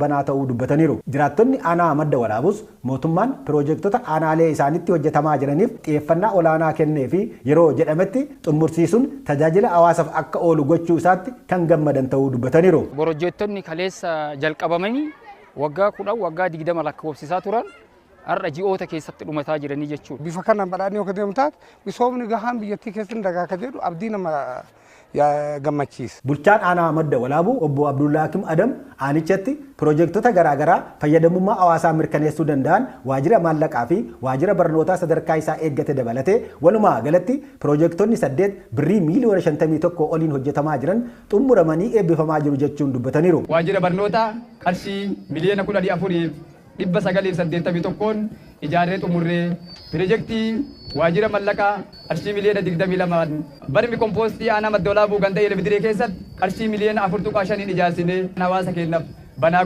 Banaa ta'uu dubbataniiru. Jiraattonni aanaa Madda Walaabus mootummaan piroojektota aanaalee isaanitti hojjetamaa jiraniif xiyyeeffannaa olaanaa kennee fi yeroo jedhametti xumursiisuun tajaajila hawaasaaf akka oolu gochuu isaatti kan gammadan ta'uu dubbataniiru. Piroojektonni kaleessa jalqabamanii waggaa 10, waggaa 20 lakkoofsisaa turan har'a ji'oota keessatti dhumataa jiranii jechuudha. Bifa kanaan badhaadhni yoo deemu taate, misoomni gahaan biyyattii keessatti dagaaga jedhu abdii nama gammachiisa. Bulchaan aanaa Madda Walaabuu obbo Abdullaakim Adam aanichatti piroojektota garaagaraa fayyadamummaa hawaasaa mirkaneessuu danda'an, waajjira maallaqaa fi waajjira barnootaa sadarkaa isaa eeggate dabalatee, walumaa galatti piroojektonni 8 birrii miiliyoona 51 oliin hojjetamaa jiran xumuramanii eebbifamaa jiru jechuun dubbataniiru. Waajjira barnootaa qarshii miliyoona 14,981n ijaarree xumurree, pirojektii waajjira mallaqaa qarshii miliyoona 22n, barmi kompoostii aanaa Madda Walaabuu ganda Eelbidiree keessatti qarshii miliyoona 4.5n ijaarsinee hawaasa keenyaaf banaa.